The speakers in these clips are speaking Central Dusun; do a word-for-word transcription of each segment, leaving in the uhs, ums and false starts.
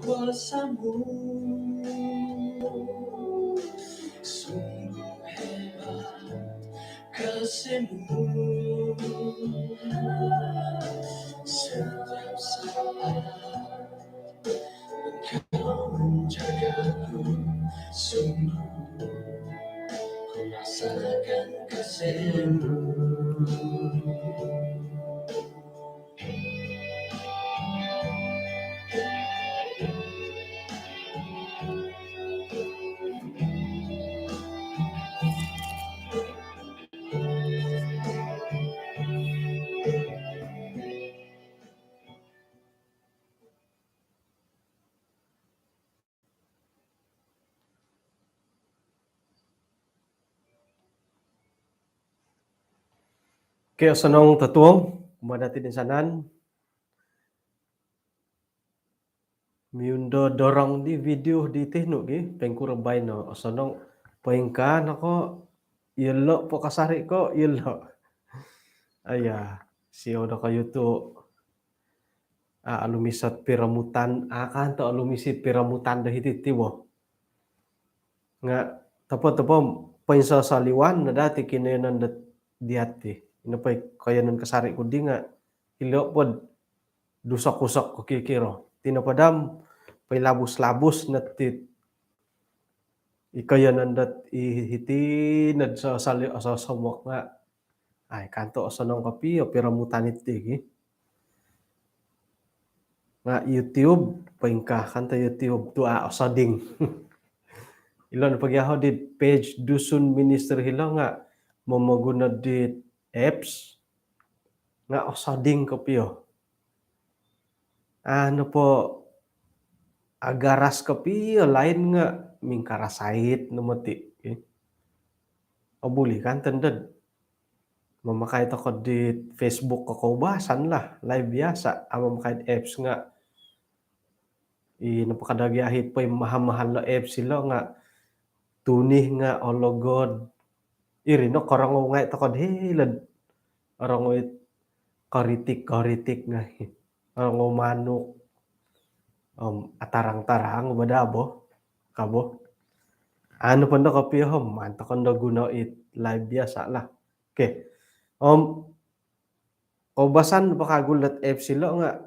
Kuasa-Mu sungguh hebat, kasih-Mu setiap saat. Engkau menjagaku, sungguh ku rasakan kasih-Mu. Okey, osonong totuong kumaa dati toinsanan. Miundorong di video diti nu gi, poingkuro baino, osonong, poingkaa no ko, iyolo po kasari ko, iyolo. Aya, siou dokoyu tu, a, olumis ot piromutan, a, kanto olumis it piromutan do hiti ti bo. Nga topo-topo poinsosoliwan no dati kinoyonon dot diati. Ino po i koyonon kasari ku di nga ilo po dusok-usok ko kikiro. Ti nopo daa poilabus-labus no ti i koyonon dot i hiti nod sosoli-, sosomok nga. Ai, kanto osonong kopio piromutan iti gi. Nga YouTube, poingkaa kanto YouTube tu a osoding. Ilo no pogi aho di page Dusun Ministry hilo nga momoguno di apps nga osoding kopio. Anu po agaras kopio lain nga mingkarasait no moti. Okey. Obuli kanto dot mamakai toko di Facebook ko koubasan lah, live biasa, a mamakai apps nga. I nopo kada gia it poi mahal-mahal lo apps ilo nga tuni nga ologod. Iri no korongou ngai toko di hilo'd orongou it koritik-koritik ngai. Orongou manuk. Om atarang-tarang bo daa bo. Ka bo. Anu po ndo kopio om, maan toko ndo guno it live biasa lah. Okey. Om koubasan po kagu lot apps ilo nga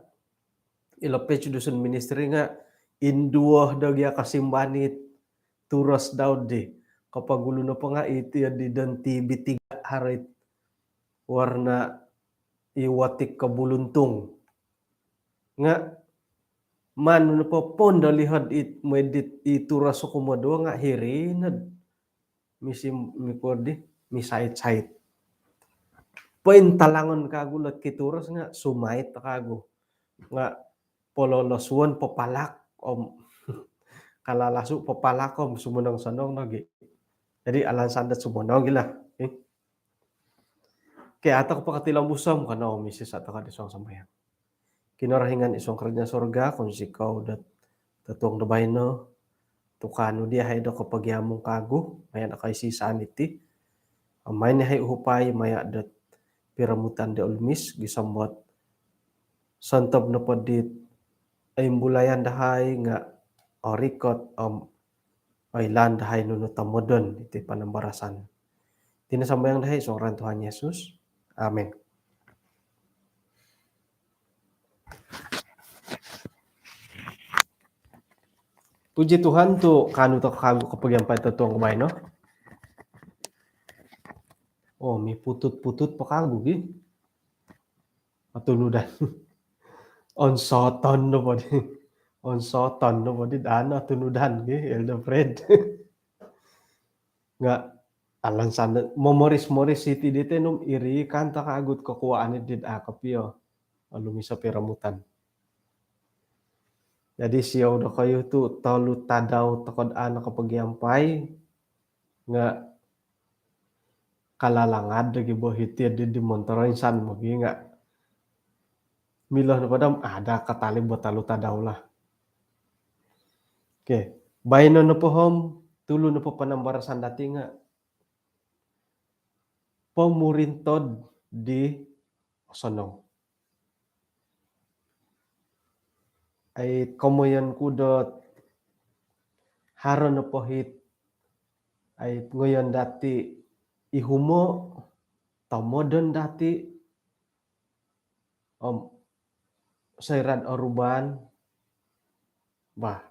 ilo page Dusun Ministry nga induo do gia kasimbanit turos dau di. Kopogulu nopo nga iti di don T V tiga haro it warna i watik kobuluntung. Nga maan nopo poindolihod it mooi dit i turos kumoduo nga hiri nod misi mikor di misait-sait. Pointalangon kagu lot kituros nga sumait kagu. Nga pololosuon papalak om kalalasu papalak om sumonong-sonong nogi. Jadi alansan dot sumonong gia lah. Okey. Okey, ato ko pakatilombus om kanou misisaat toko id suang sambayang. Kinorohingan id suang kerajaan sorga, kounsikou dot totuong do baino, tu kaanu di yahai do kopogiamung kagu maya do koisisaan iti. Om main yahai uhupai maya dot piromutan di olumis, gisom dot sontob nopo dit oimbulayan dahai nga orikot om oilaan dahai nunu tomodon iti panambarasan. Iti no sambayang dahai id suang ngaran Tuhan Yesus. Amin. Puji Tuhan tu kaanu toko kagu kopogiampai totuong baino. Oh, miputut-putut po kagu gi. Atunudan. Onsoton nopo di. Onsoton nopo di dana atunudan gi, Elder Fred. Nga alansan dot momoris-moris iti di tenum iri kanto kagu ot kokuaan di dot a kopio olumis o piromutan. Jadi siou dokoyu tu tolu tadau toko dot a nokopogiampai nga kalalangad do gi bo hiti di, di montoro insan mogi nga Milo nopo dam ada katalib buat talu tadau lah. Okey. Baino nopo om tulu nopo panambarasan dati nga pomurintod di osonong. Ai komoyon ku dot haro nopo hit ai ngoyon dati ihumo tomodon dati om soira'd oruban bah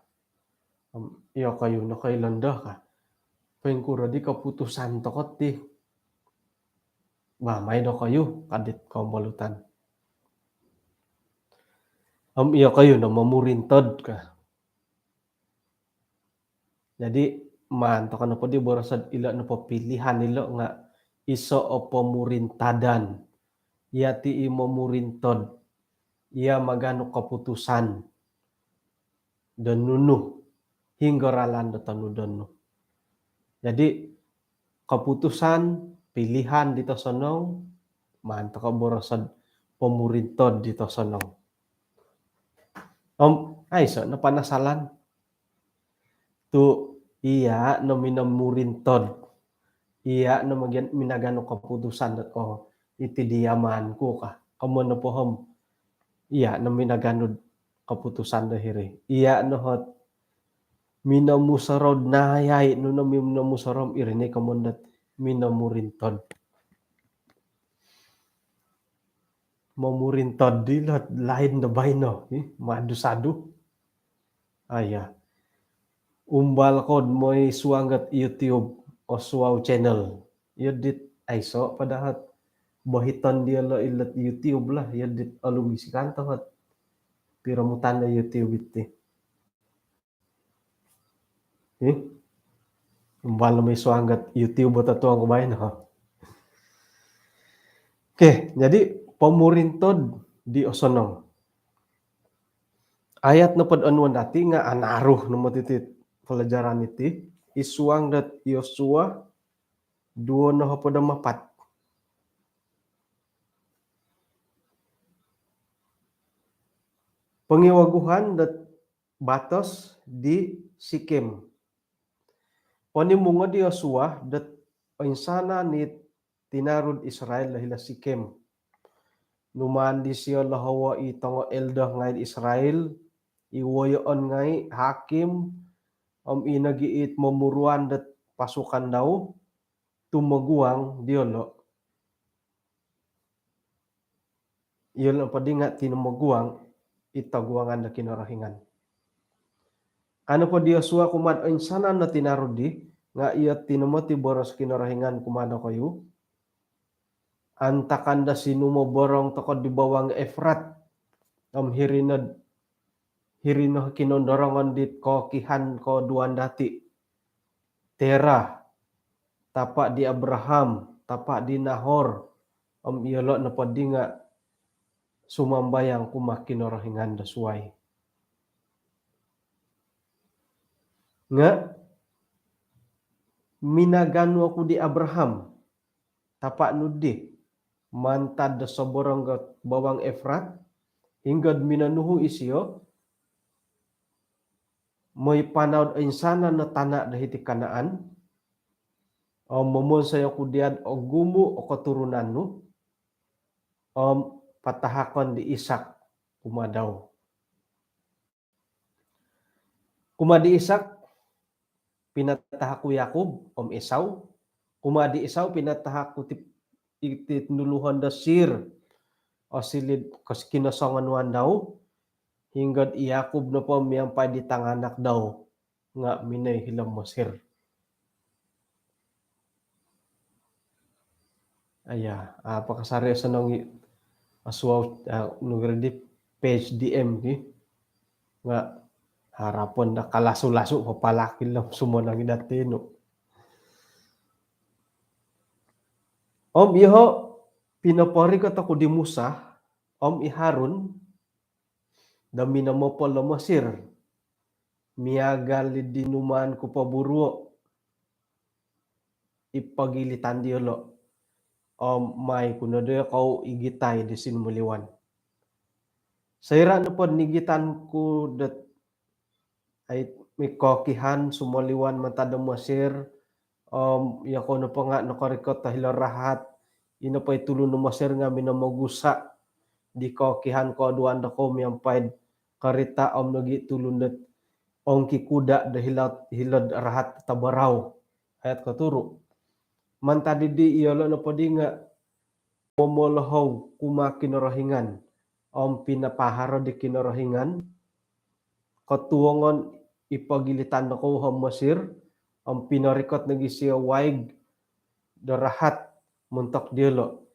om iyokoyu nokoilo ndo ka. Poingkuro di keputusan toko ti. Bah mai dokoyu kadit kombolutan. Om iyokoyu no momurintod ka. Jadi maan toko nopo di borosod ilo nopo pilihan ilo nga iso o pomurintadan. Iya ti i momurintod. Iya maganu keputusan do nunu hinggo ralan do tonudon nu. Jadi keputusan pilihan di tosonong maan toko borosod pomurintod di tosonong. Om aiso no panasalan tu iya no minomurintod. Iya no magian minaganu keputusan dot oh iti diaman ku ka. Komo nopo om iya no minaganu keputusan do hiri. Iya no hot minomusorou nayai nu no minomusorou iri ni komo dot minomurintod. Momurintod di lo lain do baino ih madu sadu. Aya. Umbal kod moi suang gat YouTube Oswau channel. Iyo dit aiso padahal bohiton diolo ilot YouTube lah iyo dit alumisi kanto hot piromutan do YouTube iti. Ih. Umbal moi suang gat YouTube bota tuang ko baino. Okey, jadi pomurintod di osonong. Ayat nopod onuan dati nga anaru no motiti pelajaran iti isuang dot Yosua duo no hopod om apat. Pongiwaguhan dot batos di Sikem. Ponimungo di Yosua dot oinsanan i tinarud Israel do hilo Sikem. Numaan disio lohowo i tongo elder ngai Israel, i woyoon ngai hakim, om i nogi it momuruan dot pasukan dau tumoguang diolo. Iyolo nopo di nga tinomoguang i toguangan do Kinorohingan. Kano po di Yosua kumaa oinsanan no tinarud di nga iyo tinomoti boros Kinorohingan kumaa dokoyu. Antakan do sinumoborong toko di bawang Efrat om hiri no hiri no kinondorongon dit kokihan koduan dati. Tera, tapa di Abraham, tapa di Nahor, om iyolo nopo di nga sumambayang kumaa Kinorohingan do suai. Nga minaganu oku di Abraham, tapa nu di, mantad do soborong got bawang Efrat, hinggod minonuhu isio, moi panaud oinsanan no tana do hiti Kanaan, om momonsoi oku diad ogumu o koturunan nu, om patahakon di Isak kumaa dau. Kumaa di Isak pinatahak ku Yakub om Esau. Kumaa di Esau pinatahak ku ti, ti tinuluhon do Seir, o silid kos kinosongonuan dau, hinggod i Yakub nopo miampai di tanganak dau nga minoi hilo Mesir. Aya, apa kasari sonong i Oswau, ah, nugara di page D M ki. Nga harapon da kalasu-lasu papalaki lo sumonong i datinu. Om iyoho pinoporikot oku di Musa om i Harun do minomopol do Mesir. Miagal di numaan ku poburuo i pogilitan diolo. Om mai ku no dokou igitai di sinumoliwan. Soira' nopo nigitan ku dot ai mikokihan sumoliwan mantad do Mesir, om iyokou nopo nga' nokorikot do hilo' rahat, ino po i tulun do Mesir nga' minomogusa' di kokihan kooduan dokou miampai'd korita' om nogi' tulun dot ongkikuda' do hilo', hilo'd rahat tabarau. Ayat koturu'. Mantad iddi iyolo' nopoddi nga' momolohou kumaa Kinorohingan om pinapaharo di Kinorohingan kotuongon i pogilitan dokou om Mesir, om pinorikot nogi' siyo waig do rahat montok diyolo',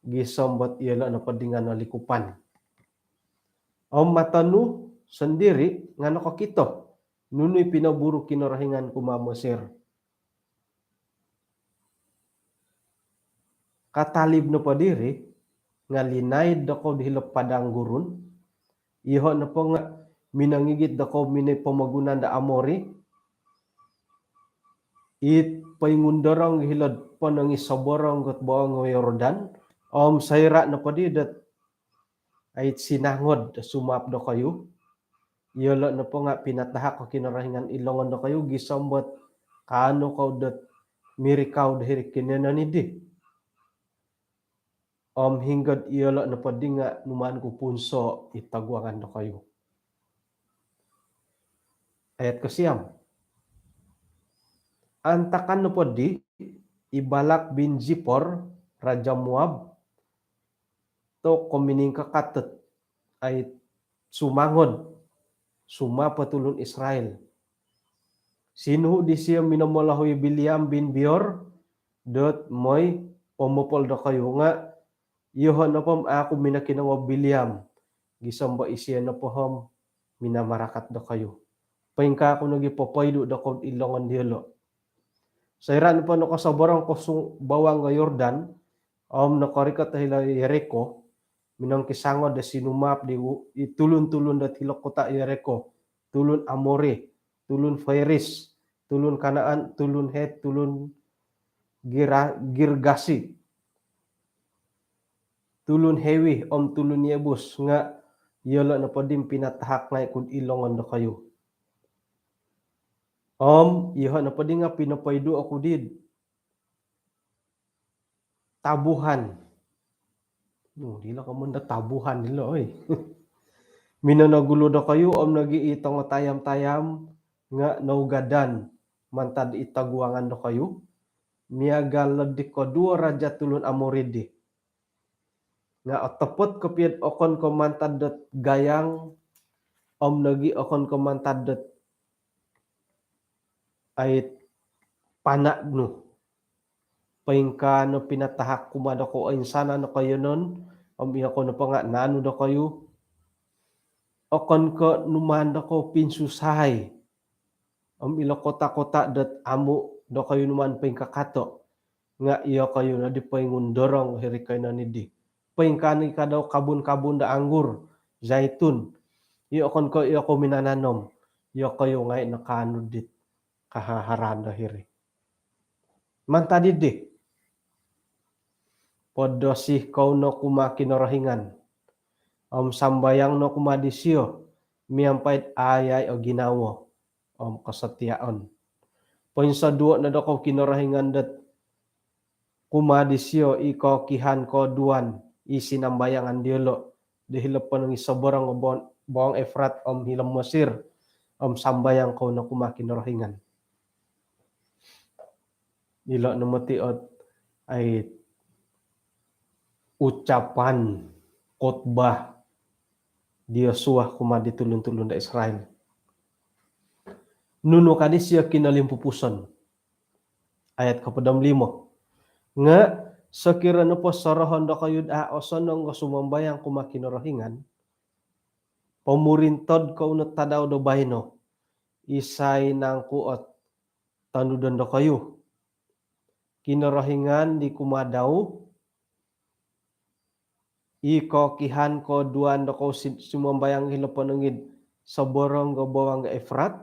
gisom dot iyolo' nopoddi nga' nolikupan. Om mato nu sondiri' nga' nokokito nunu i pinoburu Kinorohingan kumaa Mesir. Katalib nopo diri nga' linaid dokou di hilo' padang gurun, iyoho' nopo nga' minongigit dokou minoi pomogunan do Amori, it poingundorong hilo'd ponongisoborong dot boong o Yordan, om soira' nopoddi dot ai sinangod do sumaap dokoyu, iyolo' nopo nga' pinatahak o Kinorohingan id longon dokoyu gisom dot kaanu kou dot mirikau do hiri' kinoiyonon iddi. Om hinggod iyolo' nopoddi nga' numaan ku punsoo' i toguangan dokoyu. Ayat kosiam. Antakan nopoddi i Balak bin Zipor, raja' Moab, tu' kominingkakat dot ai sumangod sumaap o tulun Israel. Sinuhu' disiyo minomolohou i Bileam bin Beor dot moi pomopol dokoyu, nga' iyoho' nopo om a' ku minokinongou Bileam, gisom do isiyo nopo om minamarakat dokoyu. Poingkaa ku nogi' popoidu' dokoyu id longon diyolo'. Soira' nopo nokosoborong kou sung bawang do Yordan om nokorikot do hilo' Yeriko, minongkisangod do sinumaap di u-, i tulun-tulun dot hilo' kota' Yeriko, tulun Amori, tulun Feris, tulun Kanaan, tulun Het, tulun Gira-, Girgasi, tulun Hewi om tulun Yebus, nga' iyolo' nopoddi om pinatahak ngai' ku'd id longon dokoyu. Om iyoho' nopoddi nga' pinopoidu' oku did tabuhan. Nu, dilo' komoyon do tabuhan dilo', oi. Minonogulu dokoyu om nogi' i tongo tayam-tayam nga' nougadan mantad i toguangan dokoyu, miagal di koduo raja' tulun Amori di. Nga' otopot kopio'd okon ko' mantad dot gayang om nogi' okon ko' mantad dot ai pana' nu. Poingkaa no pinatahak kumaa dokoyu oinsanan o koiyonon, om iyokou nopo nga' naanu dokoyu. Okon ko' numaan dokoyu pinsusai om ilo kota-kota dot amu' dokoyu numaan poingkakato', nga' iyokoyu noddi poingundorong hiri' koiyonon iddi. Poingkaa nogi' kadau kabun-kabun do anggur, zaitun, i okon ko' iyokou minananom, iyokoyu ngai' nakaanu dit kahaharaan do hiri'. Mantad iddi, podosi kou no kumaa Kinorohingan om sambayang no kumaa disiyo miampai'd aayai o ginawo om kosotiaon. Poinsoduo' no dokoyu Kinorohingan dot kumaa disiyo i kokihan kooduan i sinambayangan diyolo' di hilo' ponongisoborong o boong, boong Efrat om hilo' Mesir, om sambayang kou no kumaa Kinorohingan. Ilo' no moti ot ai ucapan khotbah di Yosua kumaa di tulun-tulun do Israel. Nunu ka disiyo kinolimpupuson? Ayat kohopod om limo. Nga' sokiro nopo sorohon dokoyu'd a' osonong o sumambayang kumaa Kinorohingan, pomurintod kou no tadau do baino', isai nangku' ot tonudon dokoyu? Kinorohingan di kumaa dau i kokihan kooduan dokoyu si-, sumambayang hilo' ponongisoborong do boong Efrat,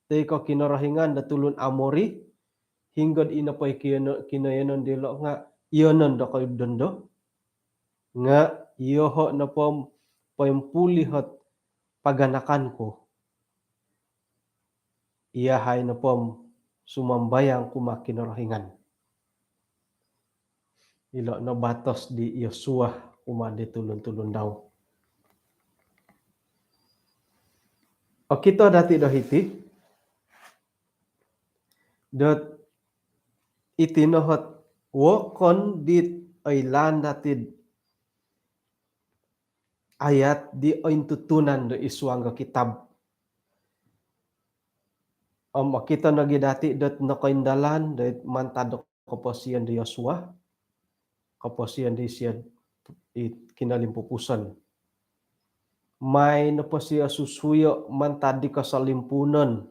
toi ko' Kinorohingan do tulun Amori, hinggod ino po i kiyono-, kinoiyonon dilo' nga' iyonon dokoyu dondo? Nga' iyoho' nopo om poimpulih ot paganakan ku. Iyahai nopo om sumambayang kumaa Kinorohingan. Ilo no batos di Yosua kumaa di tulun-tulun dau. Okito dati do hiti dot iti no ot wokon dit oilaan dati ayat di ointutunan do id suang do kitab. Om okito nogi dati dot nokoindalan dot mantad do koposion di Yosua, koposion di sid i kinolimpupuson. Mai nopo isio susuyo mantad di kosolimpuunon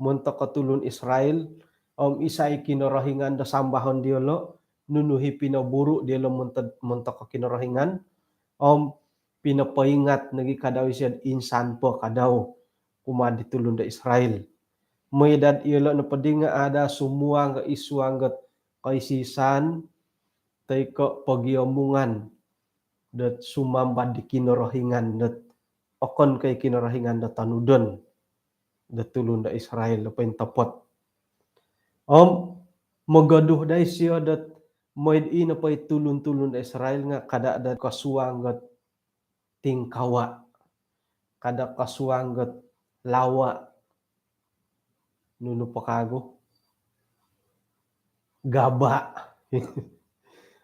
montok o tulun Israel, om isai Kinorohingan do sambahon diolo, nunu i pinoburu diolo montok, montok o Kinorohingan, om pinopoingat nogi kadau isio insan po kadau kumaa di tulun do Israel. Mooi dot iyolo nopo di nga ada sumuang id suang dot koisisan toi ko pogiomungan dot sumamba di Kinorohingan dot okon ko i Kinorohingan dot tonudon do tulun do Israel do pointopot. Om mogoduh daa isio dot mooi do i nopo i tulun-tulun do Israel nga kada daa kosuang dot tingkawa, kada kosuang dot lawa, nunu po kagu, gaba,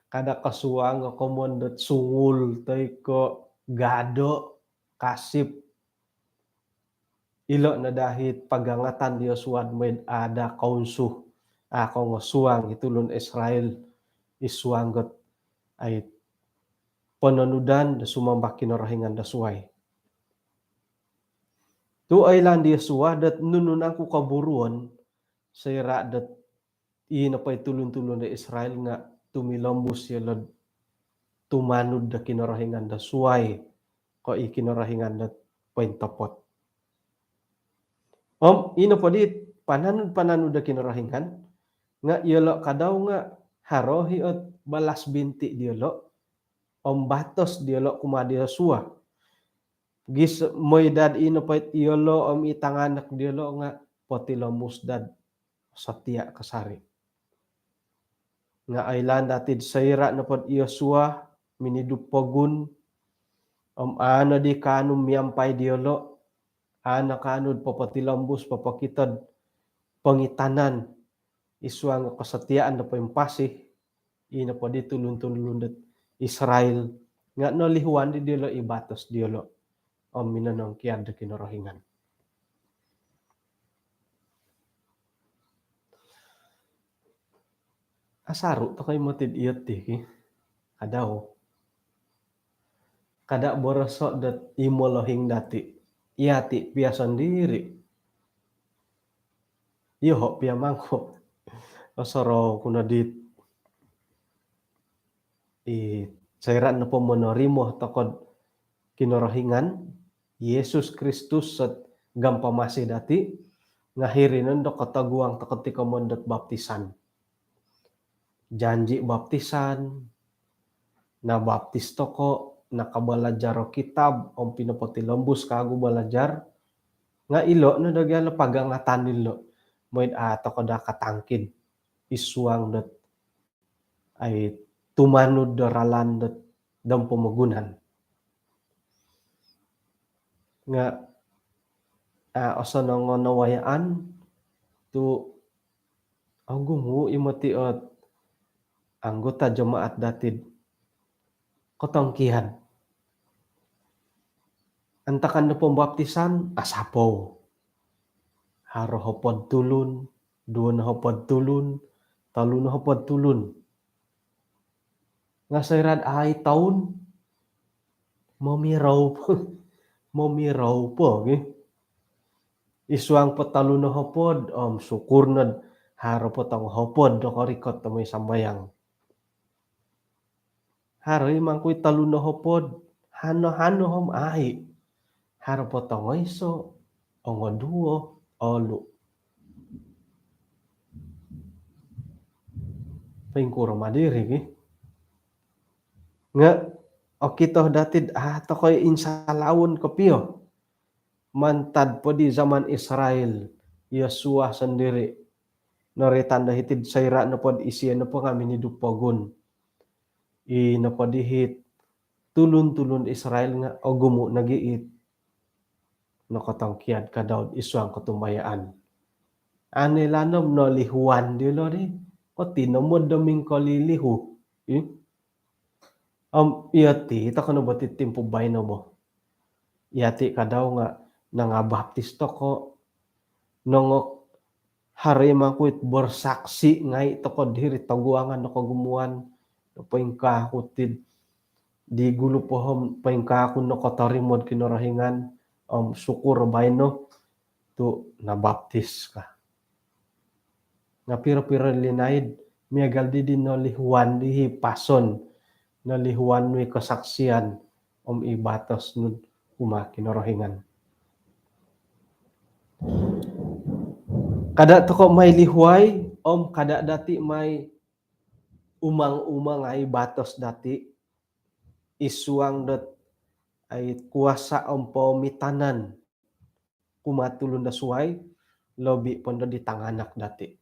kada kosuang dot komon dot sungul toi ko gado, kasip. Ilo no daa it pagangatan di Yosua mooi do ada kounsuh, a, kongosuang i tulun Israel id suang dot ai pononudan do sumamba Kinorohingan do suai. Tu oilaan di Yosua dot nunu nangku koburuon soira dot i nopo i tulun-tulun do Israel nga tumilombus iyolo tumanud do Kinorohingan do suai ko i Kinorohingan do pointopot. Om i nopo di pananud-pananud do Kinorohingan nga iyolo kadau nga haro i ot balas binti diolo om batos diolo kumaa di Yosua. Gis mooi dot i nopo it iyolo om i tanganak diolo nga potilombus dot setia kasari. Nga oilaan dati soira nopo di Yosua minidu pogun om a nodi kaanu miampai diolo, a no kaanu popotilombus popokito do pongitanan id suang do kesetiaan do poimpasi, i nopo di tulun-tulun dot Israel nga nolihuan di diolo i batos diolo om minonongkiad do Kinorohingan. Asaru tokou moti dot iti ki. Kadau. Kada boroso dot i molohing dati. Yati pia sondiri. Yoho pia mangko. Osorou ku no dit i soira nopo monorimo tokou do Kinorohingan, Yesus Kristus ot gampamasi dati, nga hiri no do kotoguang tokou ti komon dot baptisan. Janji baptisan, nabaptis tokou, nakabalajar o kitab om pinopotilombus kagu balajar, nga ilo no do gia lo pagangatan dilo mooi do a tokou daa katangkid id suang dot ai tumanud do ralan dot dom pomogunan. Nga a osonong o nawayaan tu ogumu i moti ot anggota jemaat dati do kotongkiad. Antakan do pembaptisan, asapou. Haro hopod tulun, duo no hopod tulun, tolu no hopod tulun. Nga soira do ai toun, momirou po. Momirou po, ki. Id suang po tolu no hopod, om syukur no do haro po tongo hopod do korikot do mooi sambayang. Haro i mangkui tolu no hopod, hano-hano om ai. Haro po tongo iso, ongo duo, olu. Poingkuro ma diri ki. Nga okito dati'd, ah, tokoi insalawon kopio. Mantad po di zaman Israel, Yosua sondiri'. Noroitan do hiti'd soira' nopod isio nopo nga' minidu pogun. I nopo di hit tulun-tulun Israel nga' ogumu' nogi it nokotongkiad kadau'd isuang kotumbayaan. Ane lanom nolihuan dilo di, koti nomod do mingkolilihu. Ih. Om iyoti toko' no bo ti timpu baino bo. Iyoti kadau nga' nangabaptis toko', nongok haro i mangkuit bersaksi ngai' toko' diri toguangan do kogumuan, poingkaa ku tid di gulu pohom, poingkaa ku nokotorimo'd Kinorohingan, om syukur baino tu' nabaptis ka. Nga' piro-piro linaid, miagal di di nolihuan di hi pason, nolihuan nu i kasaksian, om i batos nu kumaa Kinorohingan. Kada' toko' mai lihuai, om kada' dati' mai umang-umangai batos dati', isuang dot ai kuasa' om poomitanan kumaa tulun do suai, lobi pondo di tanganak dati'.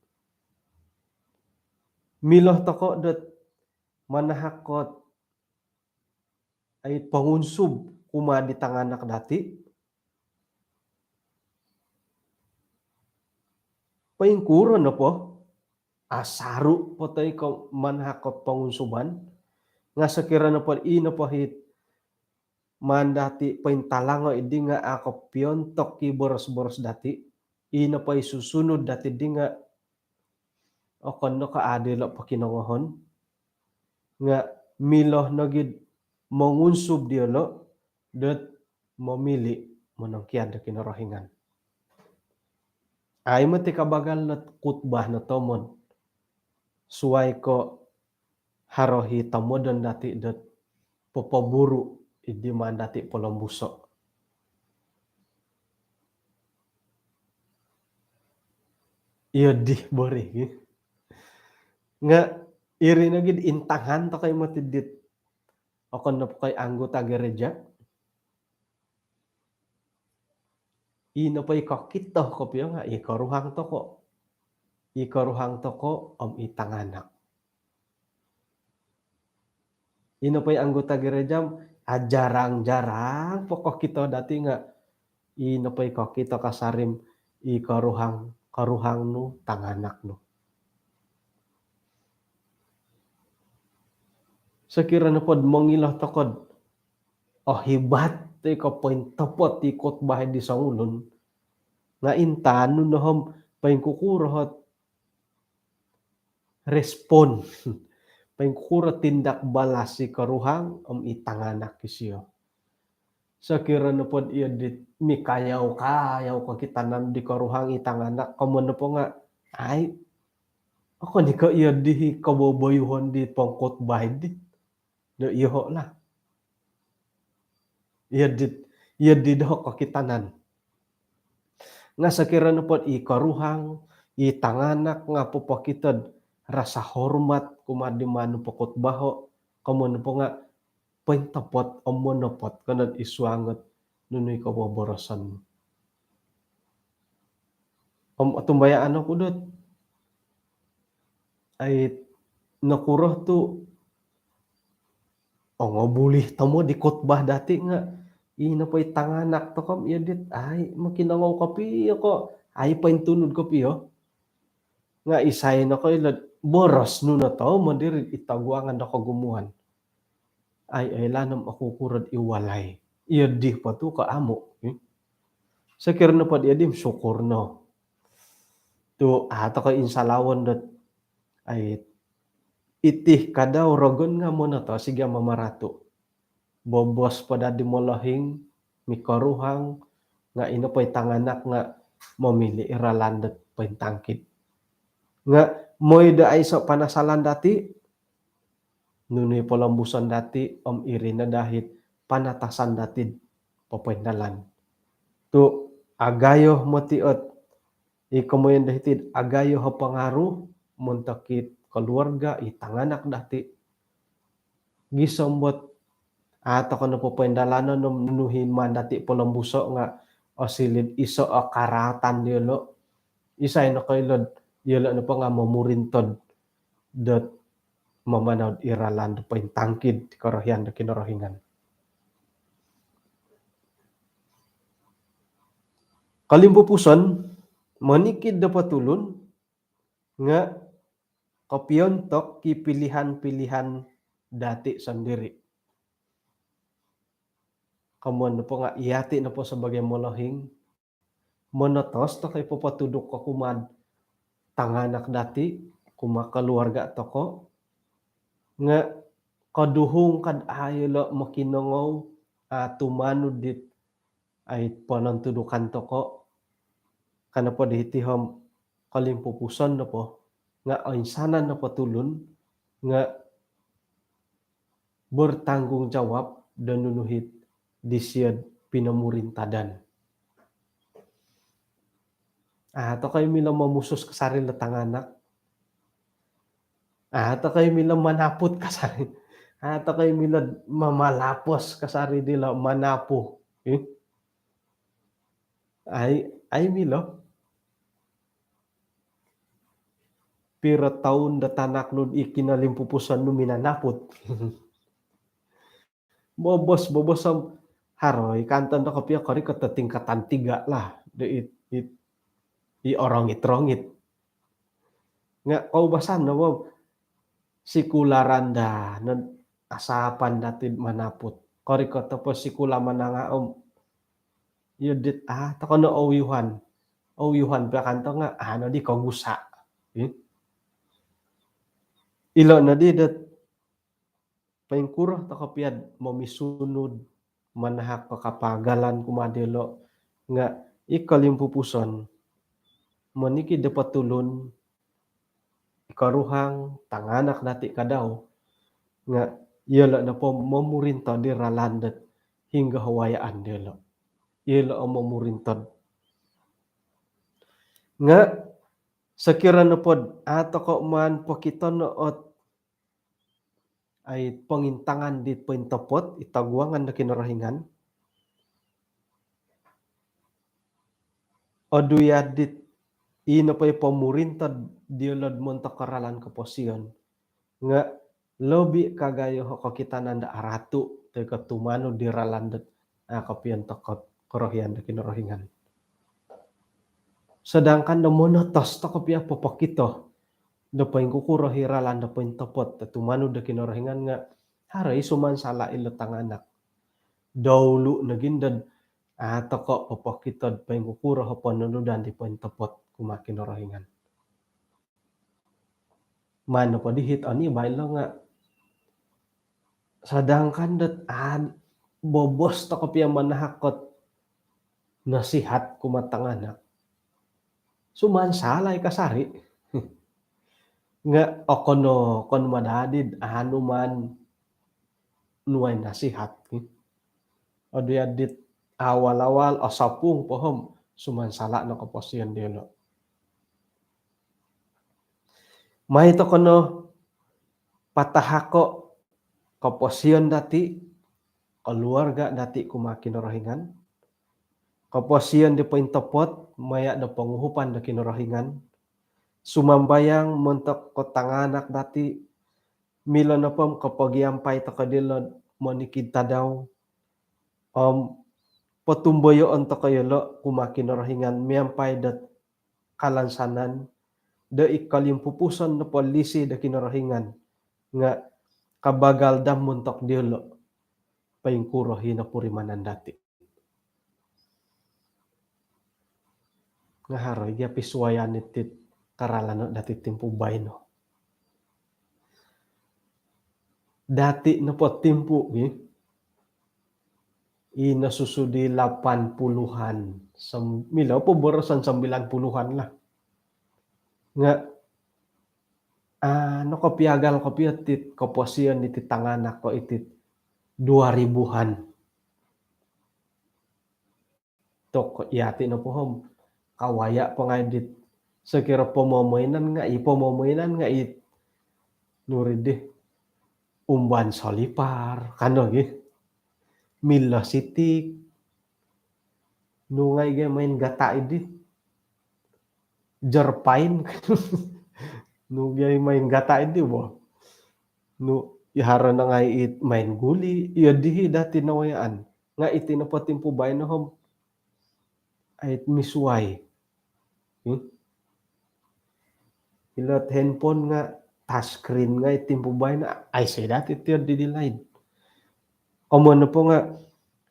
Milo toko' dot manahak kot ai pongunsub kumaa di tanganak dati'. Poingkuro nopo, asaru' po toi ko' manahak kot pongunsuban, nga' sokiro nopo i nopo hit maan dati' pointalango' iddi nga' a' kopiontok i boros-boros dati', i nopo i susunud dati' iddi nga' okon no ko' a' dilo' pokinongohon, nga' milo nogi'd mongunsub diyolo' dot momili' monongkiad do Kinorohingan. Ai moti kabagal dot kutbah no tomod. Suai ko' haro hi tomodon dati' dot popoburu' iddi maan dati' polombuso'. Iyo dih bori gi. Nga' iri nogi'd intangan toko' i moti dit okon nopo ko' i anggota gereja. I nopo i kokito kopio nga' i koruhang toko'. I koruhang toko' om i tanganak. I nopo i anggota gereja, ajarang-jarang po kokito dati' nga' i nopo i kokito kasarim i koruhang, koruhang nu, tanganak nu. Sokiro nopod mongilo toko'd ohibat toi ko' pointopot i kotbah di songulun, nga' intangan nu no om poingkukuro ot respon, poingkuro tindak balas i koruhang om i tanganak isio. Sokiro nopod iyo dit mikayau-kayau kokitanan di koruhang i tanganak, komoyon nopo nga', ai, okon i ko' iyo di hi koboboyuhon di pongkotbah di. Do iyoho' lah. Iyo dit, iyo di doho' kokitanan. Nga' sokiro nopod i koruhang, i tanganak nga' popokito'd rasa hormat kumaa di maan nu pokotbaho', komoyon nopo nga' pointopot om monopot ko nod isuang ot nunu i koboboroson. Om otumbayaan oku dot, ai, nokuro tu' ongobulih tomod i kotbah dati' nga' i nopo i tanganak toko' om iyo dit, ai, mokinongou kopio ko', ai, pointunud kopio. Nga' isai nokoilo'd boros nu no tomod iri i toguangan do kogumuan. Ai, oilaan om oku kuro'd i walai. Iyo di po tu' ko' amu', eh. Sokiro nopod iyo di, syukur no. Tu' a' toko' insalawon dot, ai, iti kadau rogon nga' monoto siga mamaratu'. Bobos po dadi molohing, mikoruhang, nga' i nopo i tanganak nga' momili' i ralan dot pointangkid. Nga' moi do aiso' panasalan dati', nunu i polombuson dati' om iri no daa hit panatasan dati'd popoindalan. Tu' agayo moti ot i komoyon do hiti'd agayo o pangaruh montok i koluarga, i tanganak dati'. Gisom bot A' toko' nopo poindalanon om nunu i maan dati' polombuso' nga' osiliu'd iso' o karaatan diyolo'. Isai nokoilo'd iyolo' nopo nga' momurintod dot mamanau'd i ralan do pointongkiad di korohian do Kinorohingan. Kolimpupuson, monikid nopo tulun nga' kopiontok i pilihan-pilihan dati' sondiri'. Komoyon nopo nga' iyati' nopo sabagai molohing, monotos toko' i popotuduk ko' kumaa'd tanganak dati', kumaa' koluarga' toko', nga' koduhung kad a' iyolo' mokinongou, a' tumanud dit ai ponontudukan toko'. Ka nopo di hiti om kolimpupuson nopo nga' oinsanan nopo tulun nga' bertanggungjawab do nunu it disio'd pinomurintadan. A' toko' i milo momusus kasari lo tanganak. A' toko' i milo manaput kasari. A' toko' i milo mamalapos kasari dilo manapu. Ih. Ai, ai milo. Piro toun do tanak nu'd i kinolimpupuson nu minanaput? Bobos, bobos om haro i kanto no kopio korikot do tingkatan tiga lah. Do it, it, i orongit-rongit. Nga' koubasan no bo sikul randah, non asapan dati'd manaput. Korikot nopo sikul mananga' om iyo dit a' toko' no ouyuhan. Ouyuhan pia kanto nga' a' noddi kogusa'. Ih. Ilo' noddi dot poingkuro toko' pia'd momisunud manahak ko' kapagalan kumaa diyolo' nga' i kolimpupuson, monikid nopo tulun, i koruhang, tanganak dati' kadau, nga' iyolo' nopo momurintod di ralan dot hinggo o wayaan diyolo'. Iyolo' o momurintod. Nga' sokiro nopod a' toko' maan pokitono' ot ai pongintangan di pointopot, i toguangan do Kinorohingan, odu iya dit i nopo i pomurintod diyolo'd montok o ralan koposion nga' lobi kagayo o kokitanan do aratu' toi ko' tumanud di ralan dot a' kopiontok ot korohian do Kinorohingan. Sedangkan do monotos toko' pia popokito do poingkukuro i ralan do pointopot do tumanud do Kinorohingan nga' haro i sumansala' ilo tanganak. Doulu' nogi' ndo'd a' toko' popokito'd poingkukuro o pononudan di pointopot kumaa Kinorohingan. Maan nopo di hit oni baino nga' sedangkan dot a' bobos toko' pia manahak ot nasihat kumaa tanganak, sumansala' i kasari'. Nga' okon no, okon ma dadi'd anu maan nuai nasihat. Odu iya dit awal-awal osopung po om sumansala' no koposion diyolo'. Mai toko' no patahako' koposion dati', koluarga' dati' kumaa Kinorohingan, koposion di pointopot maya' do ponguhupan do Kinorohingan, sumambayang montok ko' tanganak dati', milo nopo om kopogiampai toko' diyolo' monikid tadau om potumboyoon toko' iyolo' kumaa Kinorohingan miampai dot kalansanan do i kolimpupuson nopo lisi do Kinorohingan nga' kabagal daa montok diyolo' poingkuro i nopurimanan dati'. Nga' haro i gia pisuayan iti'd karalano' dati' timpu baino. Dati' nopo timpu gi, i nosusu di lapan puluhan, sem-, milo po boroson sembilan puluhan lah. Nga' a' nokopiagal kopio iti'd koposion iti'd tanganak ko' iti'd dua ribuhan. Tok iyati' nopo om kawaya' po ngai' dit sokiro pomomoinan nga' i pomomoinan nga' i nuri di umban solipar kando gi. Milo City, nu ngai' gia main gata' iddi. Jerpain. Nu gia main gata' iddi bo. Nu i haro no ngai' it main guli, iyo dii dati nawayaan. Nga' iti nopo timpu baino om, ai, misuwai. Hmm? Ilo't handphone nga' touchscreen ngai' timpu baino, aiso dati tiyo di, di laid. Komoyon nopo nga'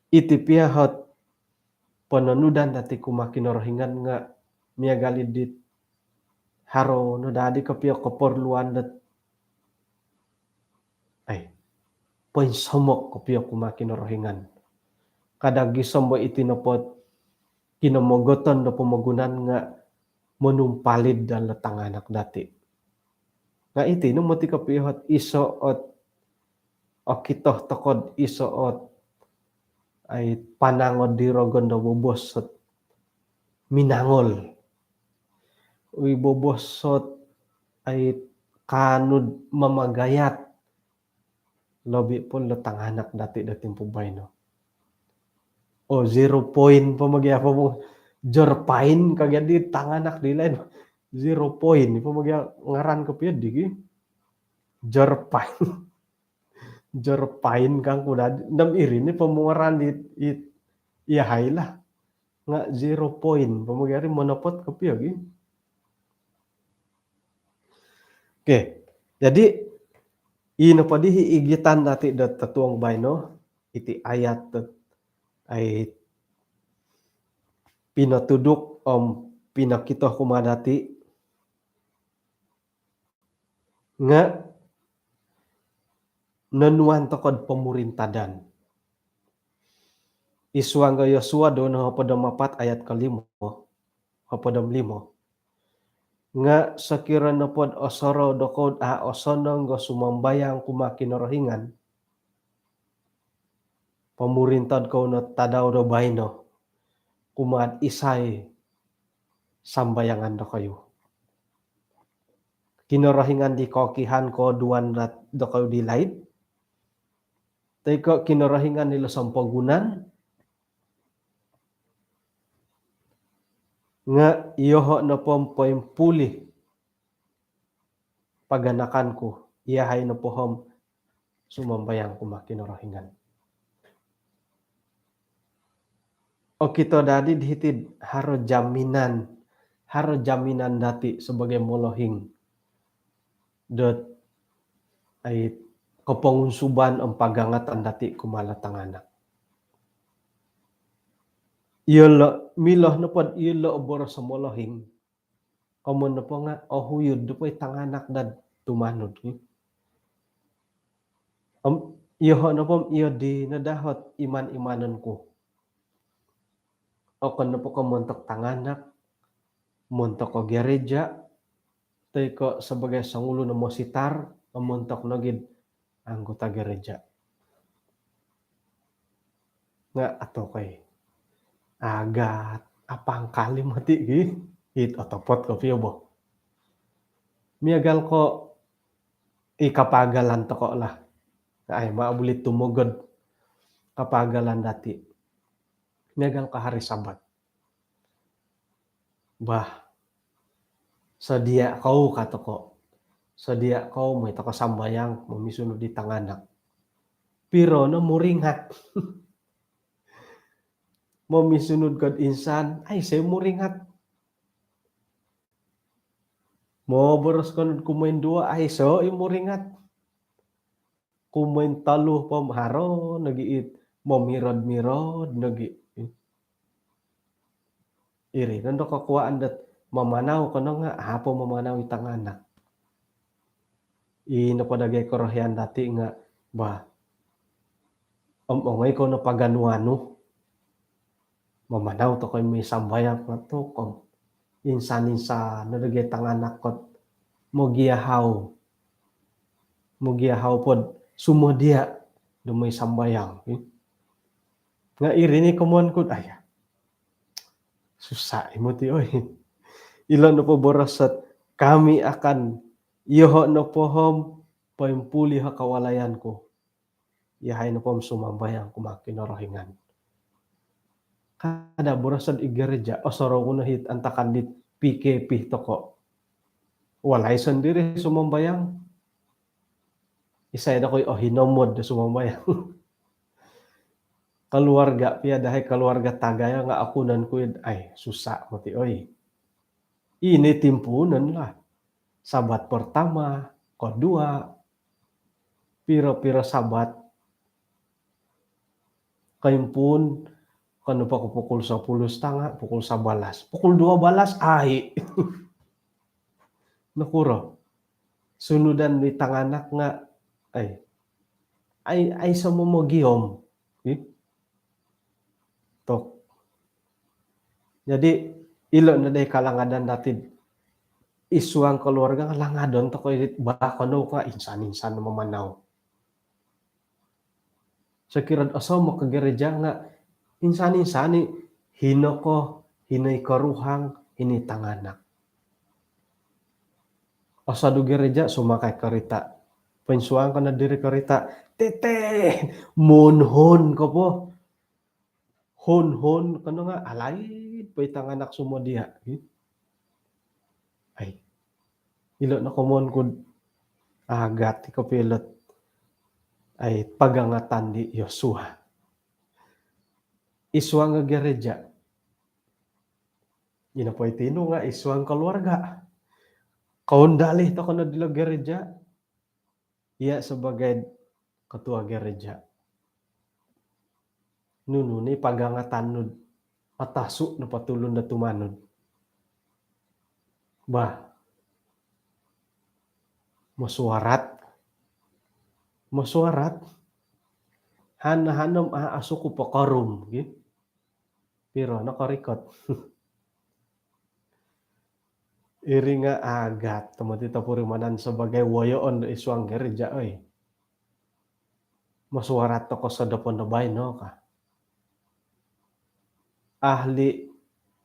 iti piya ot pononudan dati kumaa Kinorohingan nga' miagal i dit haro no dadi kopio koporluan dot, ai, poinsomok kopio kumaa Kinorohingan. Kada gisom bo iti nopo't kinomogoton do pomogunan nga' monumpalid daa lo tanganak dati. Nga' iti no moti kopio ot iso ot okito toko'd iso ot, ai, panangod di rogon do bobos ot minangol. Ui, bobos ot, ai, kaanu'd mamagayat. Lobi po lo tanganak dati do timpu baino. O, zero point po magi apa mo, jerpain kagi di tanganak di laid. Zero point po magi ngaran kopio di gi. Jerpain. Jerpain kangku dadi. Ndam iri ni po ngaran di, i, iyahai lah. Nga' zero point po magi ari monopot kopio gi. Okey. Jadi, ino po dii igitan dati do totuong baino, iti ayat dot, ai, pinotuduk om pinokito kumaa dati nga' nonuan toko'd pomurintadan. I suang do Yosua duo nohopod om apat ayat kolimo, hopod om limo. Nga' sokiro nopo'd osorou dokou'd a' osonong do sumambayang kumaa Kinorohingan, pomurintad kou no tadau do baino kumaa'd isai sambayangan dokoyu. Kinorohingan di kookihan kooduan dot dokoyu di laid, toi ko' Kinorohingan ilo sompomogunan, nga' iyoho' nopo om poimpulih paganakan ku, iyahai nopo om sumambayang kumaa Kinorohingan. Okito dadi di hiti'd haro jaminan, haro jaminan dati sabaagi molohing dot, ai, kopongunsuban om pagangatan dati kumaa lo tanganak. Iyolo', milo nopo'd iyolo' boros o molohing, komoyon nopo nga' ohuyud nopo i tanganak dot tumanud, ki. Om iyoho' nopo om iyo di no daa ot iman-imanon ku. Okon nopo ko' montok tanganak, montok ko' gereja, toi ko' sabaagi songulun o mositar, om montok nogi'd anggota gereja. Nga' atau koi agat apangkal i moti gi, it otopot kopio bo. Miagal ko' i kapagalan toko' lah. Ai, ma' buli tumogod kapagalan dati. Miagal ko' hari Sabat. Bah, sodia' kou ka toko'. Sodia' kou, moi toko' sambayang, momisunud di tanganak. Piro no muringat. Momisunud ko'd insan, aiso muringat. Moboros ko'd kumoinduo, aiso i muringat. Kumointolu po om haro nogi it momirod-mirod nogi. Iri nondo kokuwaan dot mamanau ko no nga' a' po mamanau i tanganak. I nopo dagai korohian dati nga', bah, om ongoi kou no paganu-anu. Mamanau toko' i moi sambayang nga' toko' insan-insan no dagai tanganak ko'd mogiahau. Mogiahau po'd sumodia' do moi sambayang. Nga' iri ni komoyon ku'd, aya, susah i moti, oi. Ilo nopo boros ot, kami akan, iyoho' nopo om poimpulih o kawalayan ku, Iyahai nopo om sumambayang kumaa Kinorohingan. Kada boroso'd i gereja, osorou ku no hiti antakan dit P K P toko'. Walai sondiri sumambayang. Isai dokoyu o hinomod do sumambayang? Keluarga pia dahai, keluarga tagayo nga' akunon ku i', ai, susa' moti oi. Ino timpuunon lah. Sabat pertama, kedua, piro-piro sabat. Koimpuun, kanou po ko pukul sepuluh setengah, pukul sebelas, pukul dua belas, ai. Nokuro? Sunudan di tanganak nga', ai, ai, aiso momogiom. Ih. Tok. Jadi, ilo' no dai kalangadan dati'd id suang keluarga nga' langadon toko' i' dit bah kanou ka insan-insan mamanau. Sokiro osomo ko gereja nga' insan-insan i', hino ko, hino i koruhang, hino i tanganak. Osodu gereja sumakai karita'. Poinsuang ko no diri karita'. Tete, mohon-hon ko po. Hon-hon ko no nga' alaid po i tanganak sumodia'. Ai. Ilo' no komoyon ku'd agat i' kopio ilot, ai, pagangatan di Yosua. Id suang gereja. Ino po i tinu nga' id suang keluarga. Koundalih toko' no dilo gereja. Iya sebagai ketua gereja. Nunu ni pagangatan nu'd atasu' nopo tulun do tumanud? Bah. Mesyuarat. Mesyuarat. Han-han om a' asukup o korum, gi. Piro no korikot? Iri nga' agat tomod i topurimanan sebagai woyoon do id suang gereja, oi. Mesyuarat toko' sodopon do baino ka. Ahli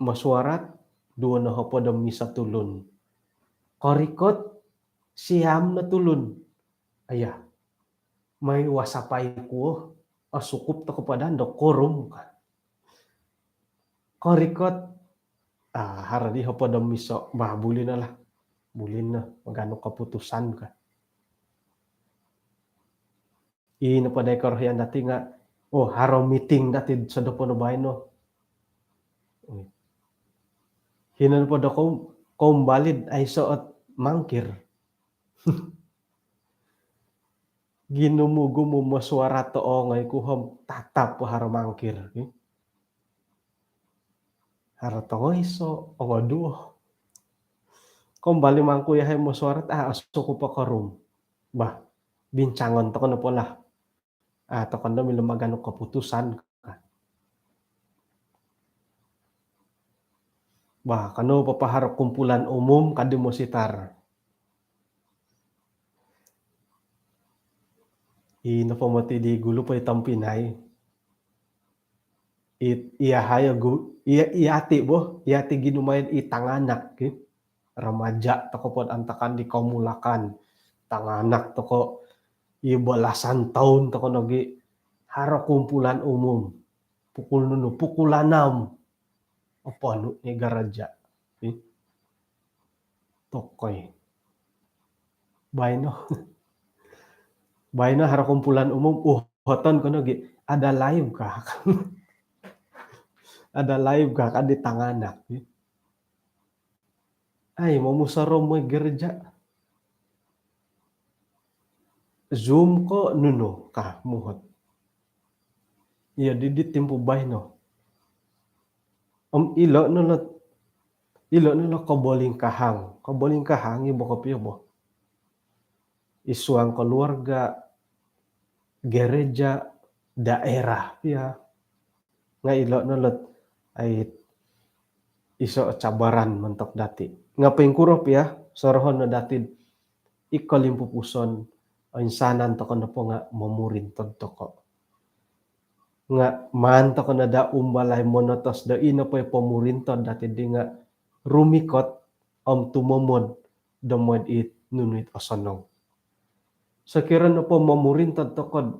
mesyuarat, duo nohopod om iso tulun. Korikot, siam no tulun. Aya. Mai wasapai kuo, asukup toko' po daa do korum ka. Korikot, ah, haro di hopod om iso, bah, buli no lah. Buli no maganu keputusan ka. Ino po dai korohian dati nga', oh, haro meeting dati sodopon do baino. Hino po do koum-, koumbali'd aiso ot mangkir. Ginumu-gumu mesyuarat do ongoi ku om tatap po haro mangkir. Haro tongo iso, ongo duo. Koumbali mangku iyahai mesyuarat, a' asukup o korum. Bah, bincangon toko' no po lah. A' toko' no milo maganu keputusan ka. Bah, kanou papaharo kumpulan umum kadi mositar. Ino po moti di gulu po i tompinai. It, iyahai gu-, iya, iyati' bo, iyati' ginumaid i tanganak, ki. Remaja toko' pod antakan di koumulakan. Tanganak toko' i belasan toun toko' nogi'. Haro kumpulan umum. Pukul nunu, pukul anam. Oponu' ni gereja. Ih. Tokoi. Baino. Baino haro kumpulan umum, uhoton ko nogi', ada live kah? Ada live kah, ka di tanganak. Ai, momusorou moi gereja. Zoom ko nunu kah muhot. Iyo, di, di timpu baino. Om ilo' no lo, ilo' no lo kobolingkahang. Kobolingkahang i bo kopio bo. Id suang keluarga, gereja, daerah pia. Nga' ilo' no lot ai iso cabaran montok dati'. Nga' poingkuro pia, sorohon no dati'd i kolimpupuson, oinsanan toko' nopo nga' momurintod toko'. Nga' maan toko' no daa umbalai monotos do ino po i pomurintod dati'ddi nga' rumikot om tumomod do moid it nunu it osonong. Sokiro nopo momurintod toko'd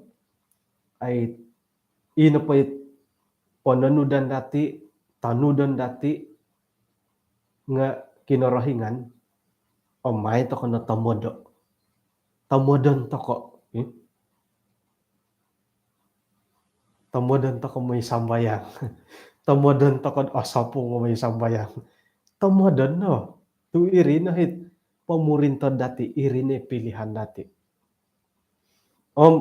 ai, ino po it pononudan dati, tanudon dati, nga Kinorohingan, om mai toko no tomodo. Tomodon toko. Hmm? Tomodon toko moi sambayang. Tomodon toko osopung moi sambayang. Tomodon no. Tu iri no hit pomurintod dati, iri no pilihan dati. Om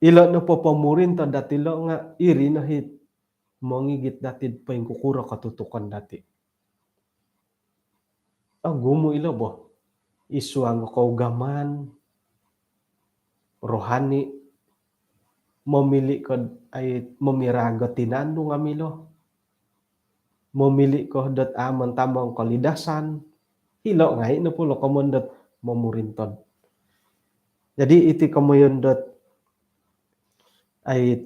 ilo nopo pomurintod dati lo nga iri no hit mongigit dati poingkukuro kotutukon dati. Ogumu ilo bo. Isuang kougamaan, rohani, momili ko ai, momirago tinan nu nga milo. Momili ko dot aman tamong kolidasan. Ilo ngai nopo lo komoyon dot momurintod. Jadi iti komoyon dot ai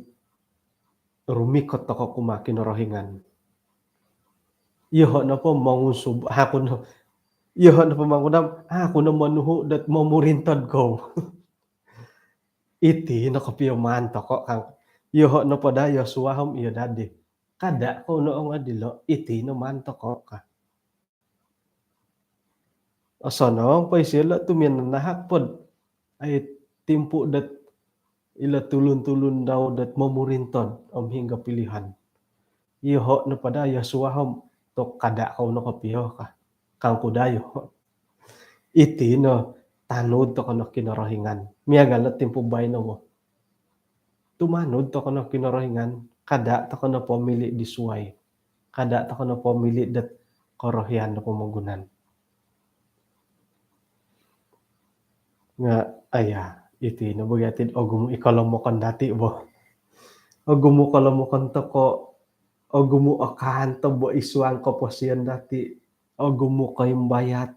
rumikot toko kumaa Kinorohingan. Iyoho nopo mongunsub, aku no, iyoho nopo mangudam, aku no monuhu dot momurintod kou. Iti no kopio maan toko kang. Iyoho nopo da Yosua om iyo dadi. Kada kou no ongoi dilo, iti no maan toko ka. Osonong po isilo tu minanahak pod ai timpu dot ilo tulun-tulun dau dot momurintod om hinggo pilihan. Iyoho nopo da Yosua om tu kada kou no kopio ka. Kangku da iyoho. Iti no tanud toko no Kinorohingan. Miagal no timpu baino bo. Tumanud toko no Kinorohingan, kada toko no pomili di suai. Kada toko no pomili dot korohian do pomogunan. Nga aya, iti no bo gia tid ogumu i kolomokon dati bo. Ogumu kolomokon toko, ogumu okaan to bo isuang koposion dati, ogumu koimbayat.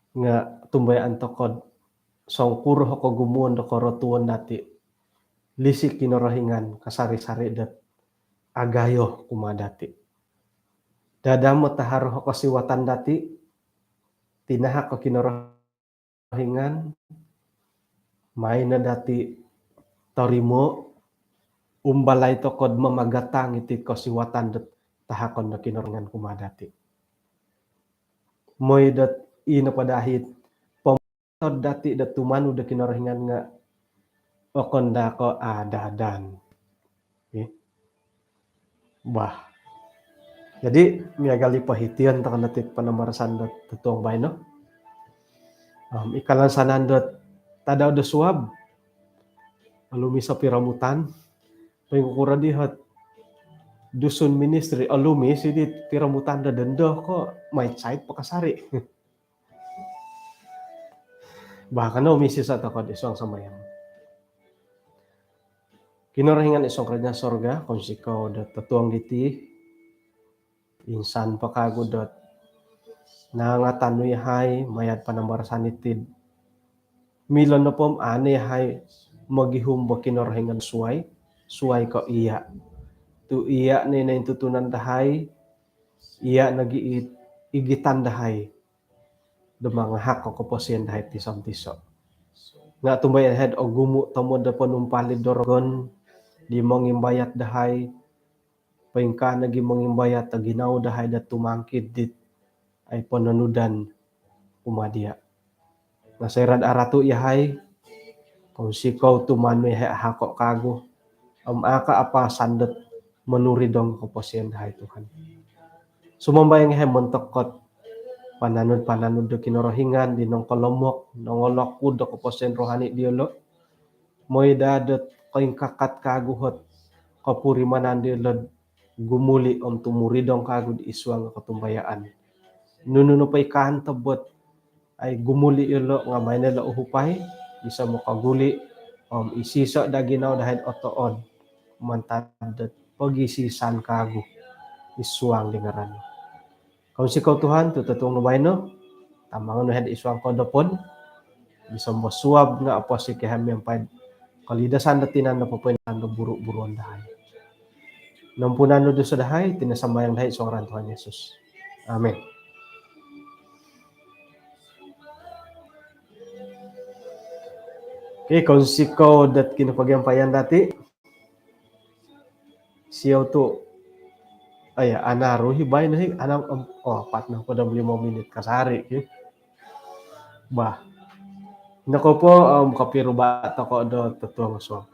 Nga tumbayaan toko songkuro kogumuon do korotuon dati. Lisi Kinorohingan kasari-sari dot agayo kumaa dati. Dadamo taharo kosiwatan dati, tinahak ko Kinorohingan, mai no dati torimo, umbalai toko do mamagatang iti kosiwatan dot tahakon do Kinorohingan kumaa dati. Moi dot ino po da hit pom- tod dati dot tumanud do Kinorohingan nga okon da ko adadan. Okey. Bah. Jadi miagal i po hition toko no tit panambarasan dot totuong baino. Om ikalansanan dot tadau do suab. Olumis o piromutan. Poingkukuro di hot Dusun Ministry, olumis i di piromutan do dondo ko mai sait po kasari. Bah, kanou misiso toko id suang sambayang. Kinorohingan id suang kerajaan sorga, kounsikou do totuong diti, insan po kagu dot nangatan nu yahai maya do panambarasan diti. Milo nopo om au yahai mogihum do kinorohingan suai, suai ko iya. Tu iya no i nointutunan dahai, iya nogi i igitan dahai do mangahak ko koposion dahai tiso-tiso. Nga tumbayaan dahai ogumu tomod do ponumpalid do rogon di mongimbayat dahai, poingkaa nogi mongimbayat o ginawo dahai do tumongkiad dit ai pononudan kumaa dia. Nga soira do aratu yahai, kounsikou tumanud yahai ahako kagu om aka apasan dot monuridong koposion dahai Tuhan. Sumambayang yahai montok dot pananud-pananud do Kinorohingan di nongkolomok, nongolokud do koposion rohani diolo. Moi daa dot koingkakat kagu ot kopurimanan diolo do gumuli om tumuridong kagu id suang kotumbayaan. Nunu nopo i kaantob dot ai gumuli yolo nga maai no yolo uhupai, iso mokoguli om isiso daa ginawo dahai do otood mantad dot pogisisan kagu id suang di ngaran. Kounsikou Tuhan tu totuong no baino, tamangon nu yahai id suang kodopon, bisombo suab nga aposik yahai miampai kolidasan do tinan do popoindalan do buru-buruon dahai. Nampunan nu dusa dahai, iti no sambayang dahai id suang ngaran Tuhan Yesus. Amin. Okey, kounsikou dot kinopogiampayan dati. Siou tu, aya, anaru hi baino hi, anam, em, oh, apat nohopod om limo minit kasari ki. Bah. Noko po, em, kopiruba tokou do totuong suab.